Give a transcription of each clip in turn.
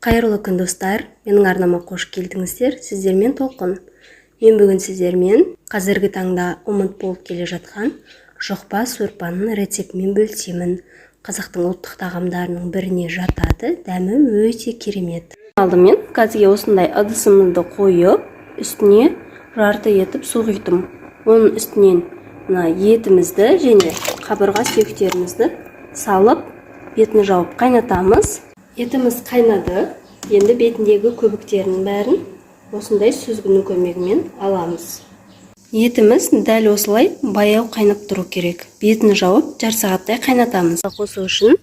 Қайырлы күн, достар! Менің арнама қош келдіңіздер. Сіздермен Толқын. Мен бүгін сіздермен қазіргі таңда ұмыт болып келе жатқан жұқпа сорпаның рецептімен бөлісемін. Қазақтың ұлттық тағамдарының біріне жатады, дәмі өте керемет. Алдымен газге осындай ыдысымызды қойып, үстіне жарты етіп су құйдым. Оның үстінен мына етімізді және қабырға сүйектерімізді салып, бетін жауып қайнатамыз. Етіміз қайнады. Енді бетіндегі көбіктерінің бәрін осындай сүзгінің көмегімен аламыз. Етіміз дәл осылай баяу қайнап тұру керек. Бетін жауып, жарты сағаттай қайнатамыз. Қосу үшін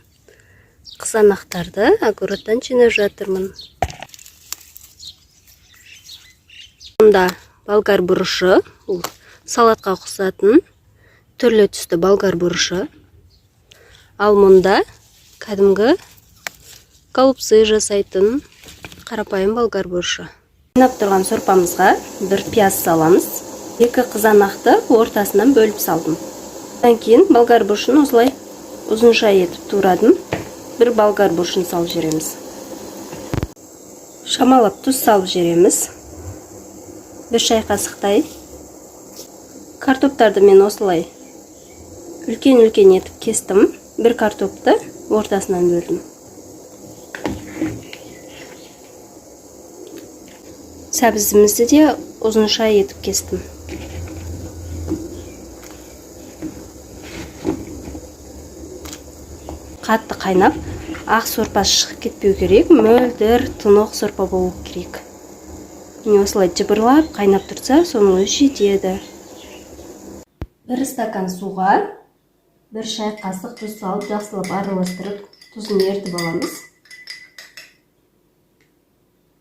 қызанақтарды огородтан жинап жатырмын. Мұнда болгар бұрышы, бұл салатқа қосатын түрлі түсті болгар бұрышы. Ал мұнда кәдімгі голубцы жасайтын қарапайым болгар бұрышы. Қайнап тұрған сорпамызға бір пияз саламыз. 2 қызанақты ортасынан бөліп салдым. Одан кейін болгар бұрышын осылай ұзынша етіп турадым. Бір болгар бұрышын салып жібереміз. Шамалап тұз салып жібереміз. 1 шай қасықтай. Картоптарды мен осылай үлкен-үлкен етіп кестім. Бір картопты ортасынан бөлдім. Сәбізімізді де ұзынша етіп кестім. Қатты қайнап, ақ сорпа шығып кетпеу керек, мөлдір, тұнық сорпа болу керек. Міне осылай жыбырлап қайнап тұрса, соның өзі жетеді. 1 стакан суға 1 шай қасық тұз салып, жақсылап араластырып, тұзын ерітіп аламыз.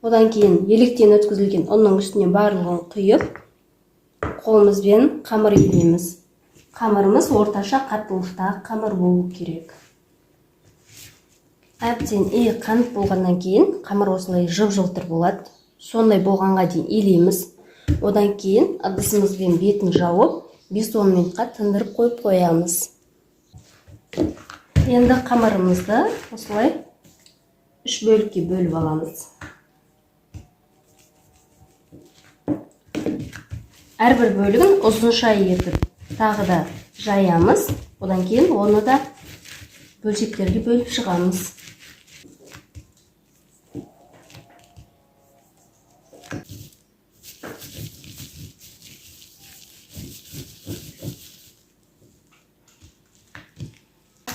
Одан кейін електен өткізілген ұнның үстіне барлығын құйып, қолымызбен қамыр илейміз. Қамырымыз орташа қаттылықтағы қамыр болу керек. Әбден қанып болғаннан кейін қамыр осылай жып-жылтыр болады. Сондай болғанға дейін илейміз. Одан кейін ыдысымызбен бетін жауып, 5-10 минутқа тындырып қойып қоямыз. Енді қамырымызды осылай 3 бөлікке бөліп аламыз. Әрбір бөлігін ұзынша етіп тағы да жаямыз. Одан кейін оны да бөлшектерге бөліп шығамыз.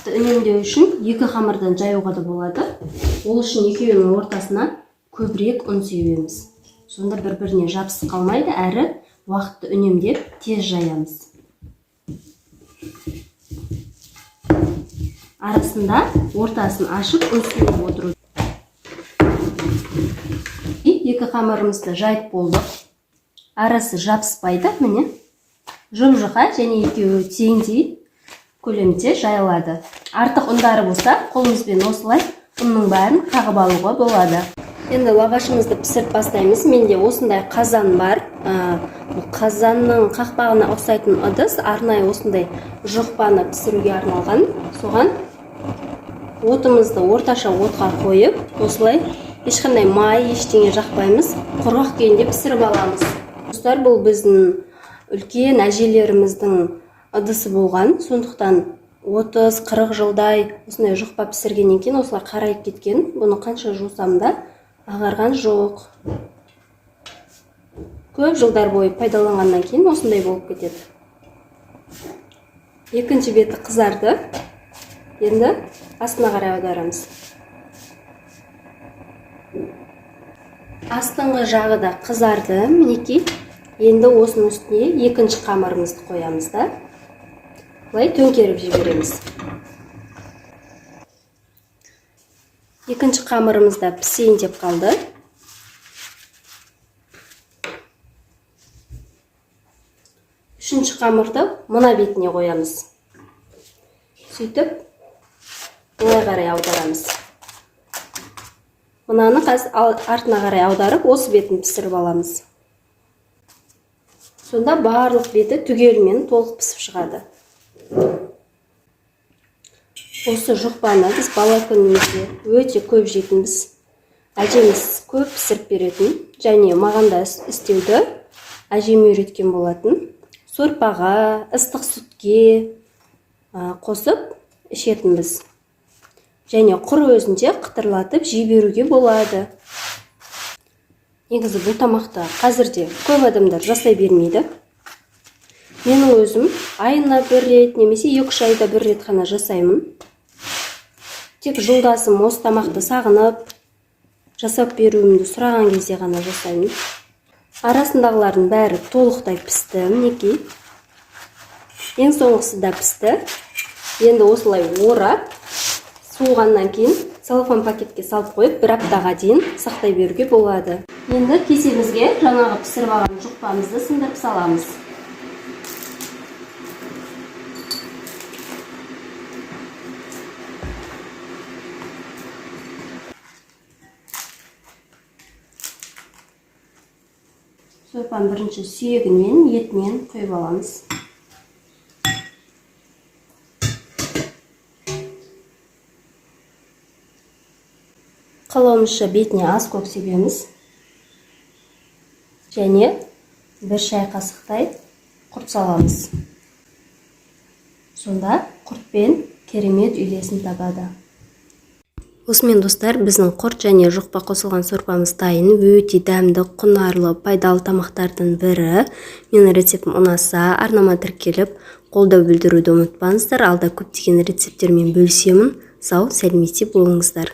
Үнемдеу үшін 2 қамырдан жаюға да болады. Ол үшін екеуінің ортасына көбірек ұн себеміз. Сонда бір-біріне жабысып қалмайды, әрі уақытты үнемдеп тез жаямыз. Арасында ортасын ашып ұн себіп отыру. 2 қамырымызды жайып болдық. Арасы жабыспайды, міне. Жұп-жұқа және екеуі теңдей көлемде жайылады. Артық ұндары болса, қолымызбен осылай ұнның бәрін қағып алуға болады. Енді лавашымызды пісіріп бастаймыз. Менде осындай қазан бар. Бұл қазанның қақпағына ұқсайтын ыдыс, арнайы осындай жұқпаны пісіруге арналған. Соған отымызды орташа отқа қойып, осылай ешқандай май, ештеңе жақпаймыз. Құрғақ күйінде пісіріп аламыз. Достар, бұл біздің үлкен әжелеріміздің ыдысы болған. Сондықтан 30-40 жылдай осындай жұқпа пісіргеннен кейін осылай қарайып кеткен. Бұны қанша жусам да ағарған жоқ. Көп жылдар бойы пайдаланғаннан кейін осындай болып кетеді. Екінші беті қызарды. Енді астына қарай аударамыз. Астыңғы жағы да қызарды, мінекей. Енді осының үстіне екінші қамырымызды қоямыз да, былай төңкеріп жібереміз. Екінші қамырымыз да пісейін деп қалды. Үшінші қамырды мына бетіне қоямыз. Сөйтіп, былай қарай аударамыз. Мынаны қазір артына қарай аударып, осы бетін пісіріп аламыз. Сонда барлық беті түгелімен толық пісіп шығады. Осы жұқпаны біз бала күнімізде өте көп жейтінбіз. Әжеміз көп пісіріп беретін және маған да істеуді әжем үйреткен болатын. Сорпаға, ыстық сүтке қосып ішетінбіз. Және құр өзінде қытырлатып жей беруге болады. Негізі бұл тамақты қазірде көп адамдар жасай бермейді. Менің өзім айына бір рет немесе 2-3 айда бір рет қана жасаймын. Тек жолдасым осы тамақты сағынып жасап беруімді сұраған кезде ғана жасаймын. Арасындағылардың бәрі толықтай пісті, мінекей. Ең соңғысы да пісті. Енді осылай орап, суығаннан кейін целлофан пакетке салып қойып, бір аптаға дейін сақтай беруге болады. Енді кесемізге жаңағы пісіріп алған жұқпамызды сындырып саламыз. Сорпаның бірінші сүйегінен, етінен құйып аламыз. Қалауымызша бетіне ас көк себеміз. Және бір шай қасықтай құрт саламыз. Сонда құртпен керемет үйлесім табады. Осымен достар, біздің құрт және жұқпа қосылған сорпамыз дайын. Өте дәмді, құнарлы, пайдалы тамақтардың бірі. Менің рецептім ұнаса, арнама тіркеліп, қолдау білдіруді ұмытпаңыздар. Алда көптеген рецепттермен бөлісемін. Сау, сәлеметте болыңыздар.